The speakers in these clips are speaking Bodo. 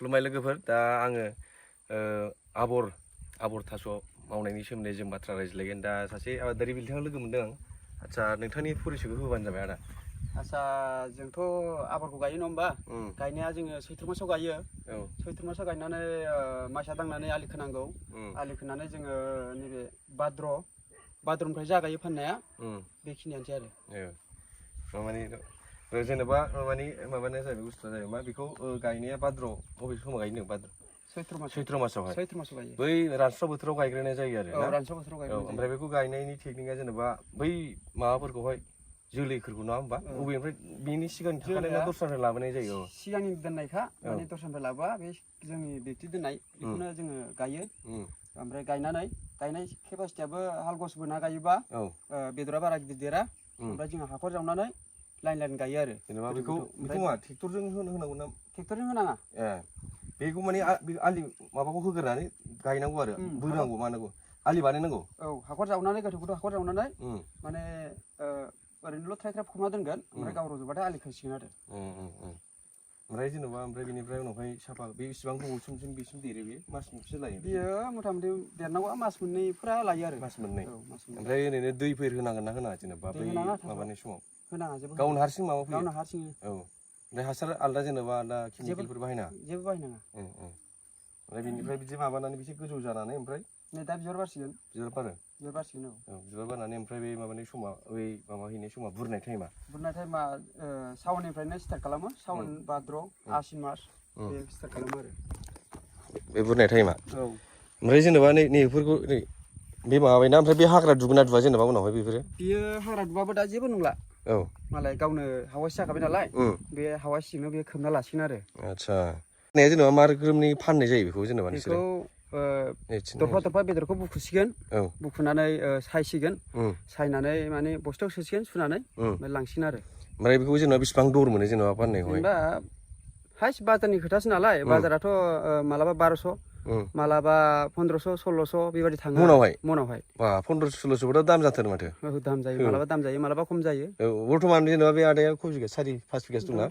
खुलुमबाय लोगोफोर दा आङो आबर थास' मावनायनि सोमोन्दै जों बाथ्रा रायज्लायगोन दा सासे आबादारि बिथाङा लोगो मोनदों आं आदसा नोंथांनि परिचयखौ होबानो जाबाय आदा आदसा जोंथ' आबादखौ गायो नङा होमबा गायनाया जोङो सैथ्र मासाव गायो सैथ्र मासाव गायनानै माइसा दांनानै आलि खोनांगौ आलि खोनानै जोङो नैबे भाद्रनिफ्राय जागायो फाननाया बेखिनियानोसै आरो माने जेनेबा माबानाया जाहैबाय बुस्थुआ जाहैबाय मा बेखौ गायनाया भाद्र बबे समाव गायनो भाद्र सैथ्र मासावहाय गायो बै रानस्राव बोथोराव गायग्रोनाय जायो आरो ना रानस्राव बोथोराव गायग्रोनाय ओमफ्राय बेखौ गायनायनि टेकनिकआ जेनेबा बै माबाफोरखौहाय जोलैफोरखौ नङा होमबा बबेनिफ्राय बिनि सिगांनि थाखानाय दस्रानिफ्राय लाबोनाय जायो सिगांनि दोननायखा माने दस्रानिफ्राय लाबोआ बे जोंनि बेक्ति दोननाय बेखौनो जोङो गायो ओमफ्राय गायनाय केपासिटियाबो हालगस बोना गायोबा बेदरा बारा गिदिर देरा ओमफ्राय जोङो हाखर जावनानै लाइन गायो आरो जेनेबा बेखौ मा ट्रेक्टरजों होनांगौ ना ट्रेक्टरजों होनाङा बेखौ माने आलि माबाखौ होग्रोनानै गायनांगौ आरो बोनांगौ मानांगौ आलि बानायनांगौ हाखर जावनानै गोथौ हाखर जावनानै माने ओरैनोल' थ्राय फबना दोनगोन ओमफ्राय गाव रज'बाथाय आलि खोसिगोन आरो ओमफ्राय जेनेबा बेनिफ्राय उनावहाय साफा बे बेसेबां गोबाव समसिम बेसिम देरो बे मास मोनसे लायो बियो मथा मथि देरनांगौआ मास मोननैफोरा लायो आरो मास मोननै ओमफ्राय ओरैनो दैफोर होनांगोन ना होनाङा जेनेबा बै माबानाय समाव होनाङा जेबो गावनो हारसिं माबा फैयो गावनो हारसिं ओमफ्राय हासार आलदा जेनेबा आलदा केमिकेलफोर बाहायनाङा जेबो बाहायनाङा ओमफ्राय बेनिफ्राय बिदि माबानानै बिसे गोजौ जानानै ओमफ्राय नै दा बिबार बारसिगोन बिबार बारो बिबार बारनानै ओमफ्राय बे माबानाय समा बै माबा हैनाय समा बुरनाय टाइमा सावननिफ्रायनो स्टार्ट खालामो सावन भाद्र आसिन मास बे स्टार्ट खालामो आरो बे बुरनाय टाइमा ओमफ्राय जेनेबा नैफोरखौ बे माबाबायना ओमफ्राय बे हाग्रा दुगोना दुआ जेनेबा उनावहाय बियो हाग्रा दुबाबो दा जेबो नंला मालाय गावनो हावासि जाखाबाय नालाय बे हावासिजोंनो बे खोबना लासिगोन आरो आदसा जेनेबा मा रोखोमनि फाननाय जायो बेखौ जेनेबा बेखौ दरफा बेदरखौ बुखुसिगोन बुखुनानै सायसिगोन सायनानै माने बस्थायाव सोसिगोन सुनानै लांसिगोन आरो ओमफ्राय बेखौ जेनेबा बेसेबां दर मोनो जेनेबा फाननायखौ जेनेबा हाइस बाजारनि खोथासो नालाय बाजाराथ' मालाबा 1200 मालाबा 1500 1600 बेबायदि थाङो मनावहाय 1500 1600 दाम जाथारो माथो दाम जायो मालाबा दाम जायो मालाबा खम जायो बर्थमान जेनेबा बे आदाया खय बिगा 4-5 बिगासो दंना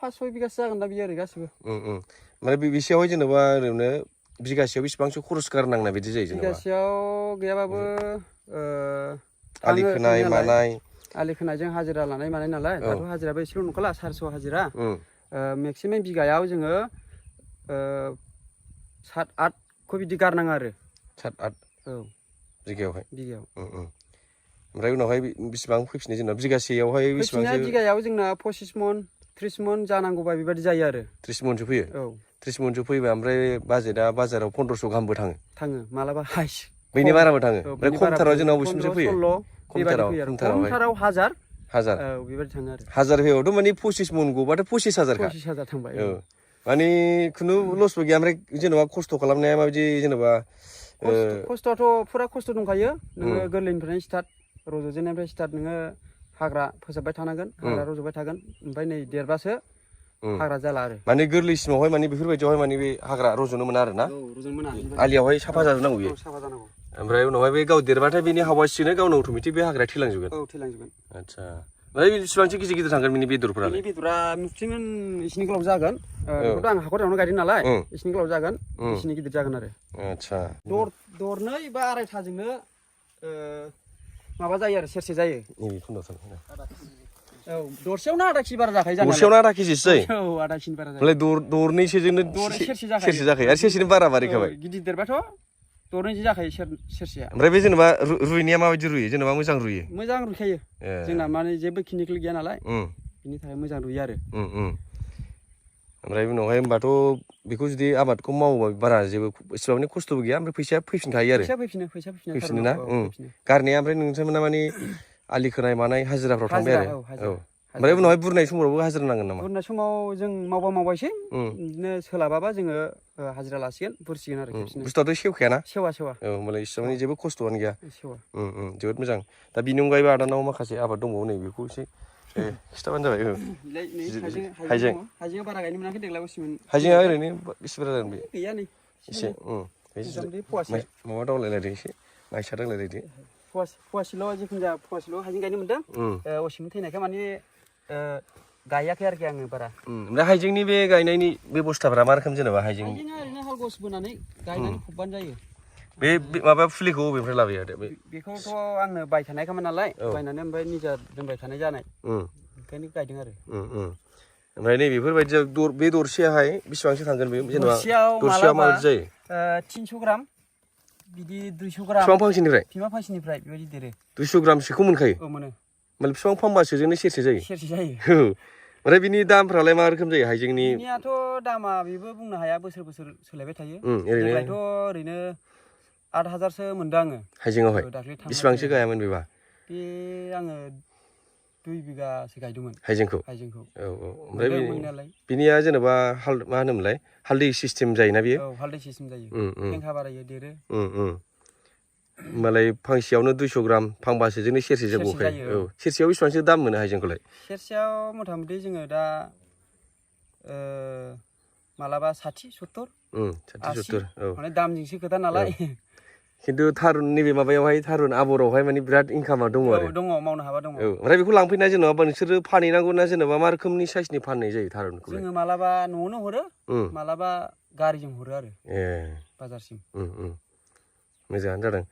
5-6 बिगासो जागोन दा बियो ओरै गासिबो ओमफ्राय बेसेयावहाय जेनेबा ओरैनो बिगासेयाव बेसेबांसो खरस गारनांनाय बिदि जायो जेनेबा बिगासेयाव गैयाबाबो आलि खोनाय मानाय आलि खोनायजों हाजिरा लानाय मानाय नालाय दाथ' हाजिराबो एसेल' नंखाला 400 हाजिरा मेक्सिमाम बिगायाव जोङो 7-8 खौ बिदि गारनाङा आरो 7-8 बिगायाव ओमफ्राय उनावहाय बेसेबां फैफिनो जेनेबा बिगासेयावहाय बेसेबांसो बिगायाव जोंना 25 मन 30 मन जानांगौबा बेबायदि जायो आरो 30 मनसो फैयो 30 मनसो फैबा ओमफ्राय बाजेटआ बाजाराव 1500 गाहामबो थाङो मालाबा हाइस बेनि बाराबो थाङो ओमफ्राय खमथाराव जोंनाव बेसेबांसो फैयो खमथाराव 1000 बेबायदि थाङो आरो 1000 फैबाथ' माने 25 मन गबाथ' 25000 थांबाय माने खुनु लसबो गैया ओमफ्राय जेनेबा खस्थ' खालामनाया माबायदि जेनेबा खस्थ'आथ' फुरा खस्थ' दंखायो नोङो गोरलैनिफ्रायनो स्टार्ट रज'जेननायनिफ्राय स्टार्ट नोङो हाग्रा फोसाबबाय थानांगोन हाग्रा रज'बाय थागोन ओमफ्राय नै देरबासो हाग्रा जाला आरो माने गोरलैसिमावहाय माने बेफोरबायदियावहाय माने बे हाग्रा रज'नो मोना आरो ना आलियावहाय साफा जाजोबनांगौ बियो ओमफ्राय उनावहाय बे गाव देरबाथाय बेनि हावासिजोंनो गावनो अट'मेटिक बे हाग्राया थैलांजोबगोन आदसा ओमफ्राय बेसेबांसो गिदिर थांगोन बेनि बेदरफोरा नुसिगोन इसिनि गोलाव जागोन बेखौथ' आं हाखर जावनो गायदों नालाय इसिनि गोलाव जागोन इसिनि गिदिर जागोन आरो आदसा दरनै बा आरायथाजोंनो माबा जायो आरो सेरसे जायो दरसेयावनो आधा केजि बारा जाखायो दरसेयावनो आधा केजिसो जायो आधा केजि बारा जायो दरनैसोजोंनो सेरसे जाखायो आरो सेरसेनो बारा बारायखाबाय गिदिर देरबाथ' दरनैसो जाखायो सेरसेया ओमफ्राय बे जेनेबा रुइनाया माबायदि रुइयो जेनेबा मोजां रुइखायो जोंना माने जेबो केमिकेल गैया नालाय बिनि थाखाय मोजां रुइयो आरो ओमफ्राय उनावहाय होमबाथ' बेखौ जुदि आबादखौ मावोबा बारा जेबो एसेबां खस्थ'बो गैया ओमफ्राय फैसाया फैफिनखायो आरो फैफिनो ना गारनाया ओमफ्राय नोंथांमोना माने आलि खोनाय मानाय हाजिराफ्राव थांबाय आरो ओमफ्राय उनावहाय बुरनाय समावबो हाजिरा नांगोन नामा बुरनाय समाव जों मावबायसै बिदिनो सोलाबाबा जोङो हाजिरा लासिगोन बुरसिगोन आरो बुस्थुआथ' सेवखायाना सेवा होमबालाय इसेबां जेबो खस्थ'आनो गैया जोबोद मोजां दा बिनि अनगायैबो आदानाव माखासे आबाद दंबावो नै बेखौ एसे खिथाबानो जाबाय हाइजेंआ बारा गायनो मोनाखै देग्लाय हाइजेंआ ओरैनो बेसे बुरजा जागोन बे गैया नै एसे माबा दावलायलायदो एसे माइसा दांलायलायदो फवासेल' जिखुनु जाया फवासेल' हाइजें गायनो मोनदों असिम थैनायखाय माने गायाखै आरोखि आङो बारा ओमफ्राय हाइजेंनि बे गायनायनि बेबस्थाफोरा मा रोखोम जेनेबा हाइजें हाइजेंआ ओरैनो हालगस बोनानै गायनानै फबबानो जायो बे माबा फुलिखौ बबेनिफ्राय लाबोयो आरो बेखौथ' आंनो बायखानायखामोन नालाय बायनानै ओमफ्राय निजा दोनबाय थानाय जानाय ओंखायनो गायदों आरो ओमफ्राय नै बेफोरबायदियाव बे दरसेयाहाय बेसेबांसो थांगोन बे जेनेबा दरसेयाव माबायदि जायो 300 ग्राम बिदि 200 ग्राम बिफां फांसेनिफ्राय बेबायदि देरो 200 ग्रामसोखौ मोनखायो औ मोनो माने बिफां फांबासोजोंनो सेरसे जायो औ ओमफ्राय बिनि दामफ्रालाय मा रोखोम जायो हाइजेंनि बिनियाथ' दामा बेबो बुंनो हाया बोसोर बोसोर सोलायबाय थायो ओरैनो देग्लायथ' ओरैनो 8,000सो मोनदों आङो हाइजेंआवहाय बेसेबांसो गायामोन बेबा बे आङो 2 बिगासो गायदोंमोन हाइजेंखौ औ ओमफ्राय बिनिया जेनेबा मा होनोमोनलाय हालदै सिस्टेम जायोना बियो औ हालदै सिस्टेम जायो फेंखा बारायो देरो होमबालाय फांसेयावनो 200 ग्राम फांबासोजोंनो सेरसे गखायो औ सेरसेयाव बेसेबांसो दाम मोनो हाइजेंखौलाय सेरसेयाव मथा मथि जोङो दा मालाबा 60-70 औ माने दामजोंसो खोथा नालाय खिन्थु थारुन नैबे माबायावहाय थारुन आबरावहाय माने बिराद इनकामा दङ आरो दङ मावनो हाबा दङ औ ओमफ्राय बेखौ लांफैना जेनेबा नोंसोरो फानहैनांगौ ना जेनेबा मा रोखोमनि साइसनि फाननाय जायो थारुनखौ जोङो मालाबा न'आवनो हरो मालाबा गारिजों हरो आरो बाजारसिम मोजाङानो जादों